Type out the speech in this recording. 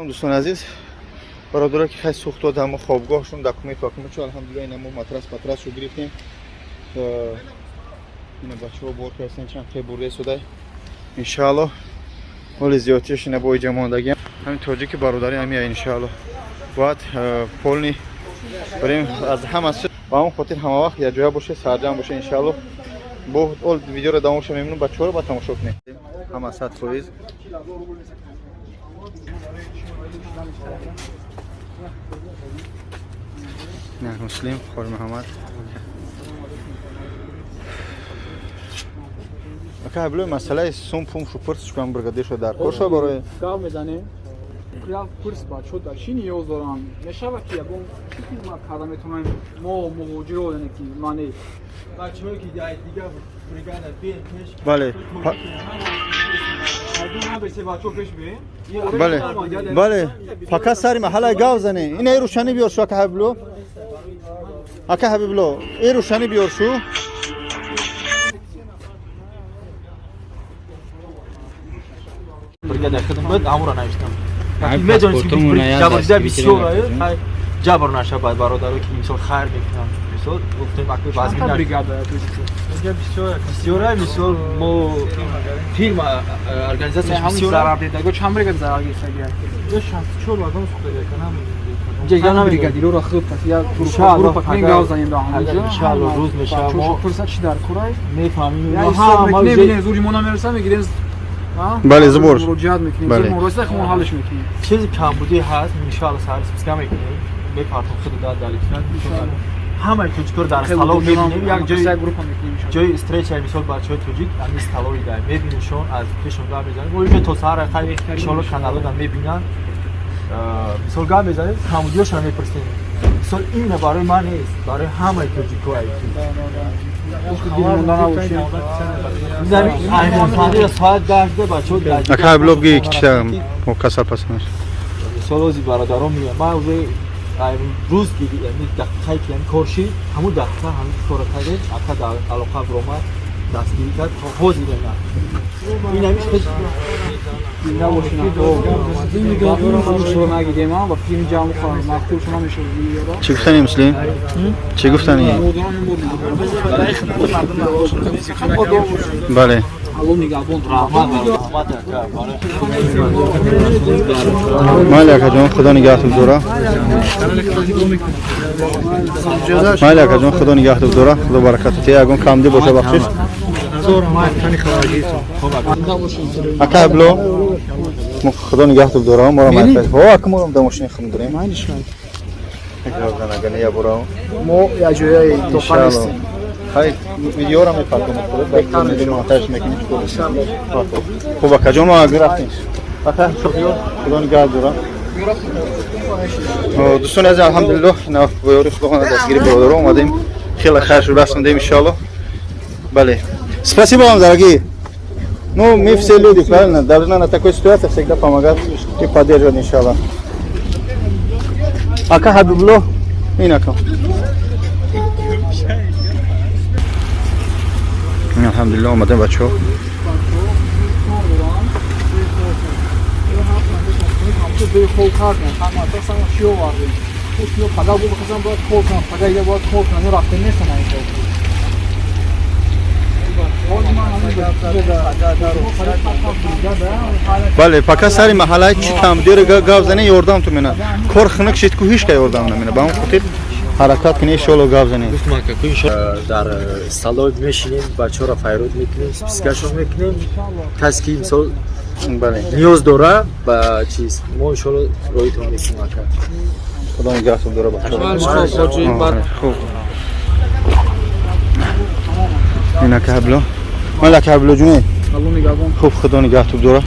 Дӯстони азиз, бародаро, ки хай сӯхт дод ҳамо хобгоҳшон, документ вакумент шо, алҳамдулилла, ина мо матрас патрасшо гирифтем. Ина бачаҳо бор кардастен, чанд хе бурда истодай. Иншаалло, ҳоли зиёдтиаш ина бо иҷа мондагиам. Ҳамин тоҷики бародари ҳамия, иншаалло. Бояд полный барем аз ҳама, ба ҳамон хотир ҳама вақт якҷоя боше, сарҷам боше, иншаалло. Бо ол видеоро давомша мемонам, бачаҳоро ба тамошо кунем. Ҳама 100%. Не, Муслим, Хори Муҳаммад. Ака Ҳабилой, масъалаи сум пум шу пурсиш кунам, бригадир шо дар кор шо барои Гав мезанем. Пурс бачаҳо дар чӣ ниёз доранд? Мешавад, ки ягон чӣ хизмат карда метавонем мо муҳоҷиро, яъне ки мане бачаҳое ки дигар бригада бен пеш. Бале. Бале. Бале. Фақат сари маҳалла гав зане. Ина эй рӯшанӣ биёр шу, ака Ҳабило. Ака Ҳабибло, эй рӯшанӣ биёр шу. Бригада хидм буд, ҳамуро навиштам. Медонед, ки ҷабр бисёр ҷабр нашавад бародаро, ки мисол хайр мекунанд. Мисол гуфтем, акби вазмин бригада бисёра, мисол мо фирма организатсияш бисёр зарардидаго, чанд бригада зарар гирифтагия? 64 вагон сӯхтага канам. Бригадироро худ пас як группа кунем, гав занем ба ҳамонҷо. Иншаалло, рӯз мешава, мо пурса чӣ дар курай мефаҳмем. Мебинем, зури мо намераса, мегирем. Бале, зубор. Муроҷиат мекунем. Бале. Муроҷиат худмон ҳаллиш мекунем. Чизи камбудӣ ҳаст, иншаалло, саҳар списка мекунем, мепартом худ даликна. Ҳамаи тоҷикоро дар столов мебинем, як ҷои як группа мекунем. Ҷои встреча, мисол бачаҳои тоҷик ҳамин столови дар мебинишон, аз пешон гап мезанем. Мо уже то саҳар хай, иншоалло, каналода мебинанд. Мисол гап мезанем, камбудиёшро мепурсем. Мисол ин барои ман нест, барои ҳамаи тоҷико. Монда набошем. Соат 10 бачаҳо. Ака Ҳабило, бигӣ ки чита мо касал пасанаш. Мисол ози бародарон мегӯям, ман уже рӯз дақиқае ки ҳамин кор шид, ҳамун дақиқа ҳамин корро кардем. Ака дар алоқа биромад, дастгирӣ кард, то ҳозир ина ин ҳамиш. Набошем. Нагидем ва филми ҷамъ мақбул шума мешавад. Чӣ гуфтани, Муслим? Чӣ гуфтани? Бале. Алло нигаҳбон. Раҳмат, ака. Майли, акаҷон, худо нигаҳтон дора. Майли, акаҷон, худо нигаҳтон дора. Худо баракату тия, ягон камдӣ боша, бахшиш. Ака Ҳабило, мо худо нигаҳтон дора, моро майфай. Ҳо, ака, моро дар мошини худм дорем. Гавзанагани ябуро. Мо як ҷояи тоқа Иншаалло. нестем. Хай, видеоро мепартом, монтаж мекунем. Хуб, акаҷон, мо агар рафтем. Ака, худо нигаҳ дора. Дӯстони азиз, алҳамдулиллоҳ, на бо ёри Худованд, дастгири бародаро омадем. Хеле хайр шуд, расондем, иншаалло. Бале. Спасибо вам, дорогие. Ну, мы все люди, правильно? Должны на такой ситуации всегда помогать и поддерживать, иншаллах. Ака Хабибло, инака. Алҳамдулиллоҳ, омадем, бачаҳо. Хоб кардем, чӣ овардем? Пага бо бояд кор кунам, пага ига бояд кор кунам, рафта нестам. Бале, пока сари маҳалла чӣ камдиро гав зане, ёрдам ту мена. Кор хунук шид ку, ҳеч ка ёрдам намена. Ба он хотир ҳаракат кунӣ, иншоалло, гав занӣ. Дар столов мешинем, бачаҳоро файрод мекунем, спискашон мекунем. Касе ки мисол Бале. ниёз дора ба чиз, мо иншоалло роитон мекунем, ака. Худо нигаҳтон дора, бачаҳо. Хуб. Ин ака Ҳабило. Мал, ака Ҳабило ҷуне. Алло нигаҳбон. Хуб, худо нигаҳтон дора.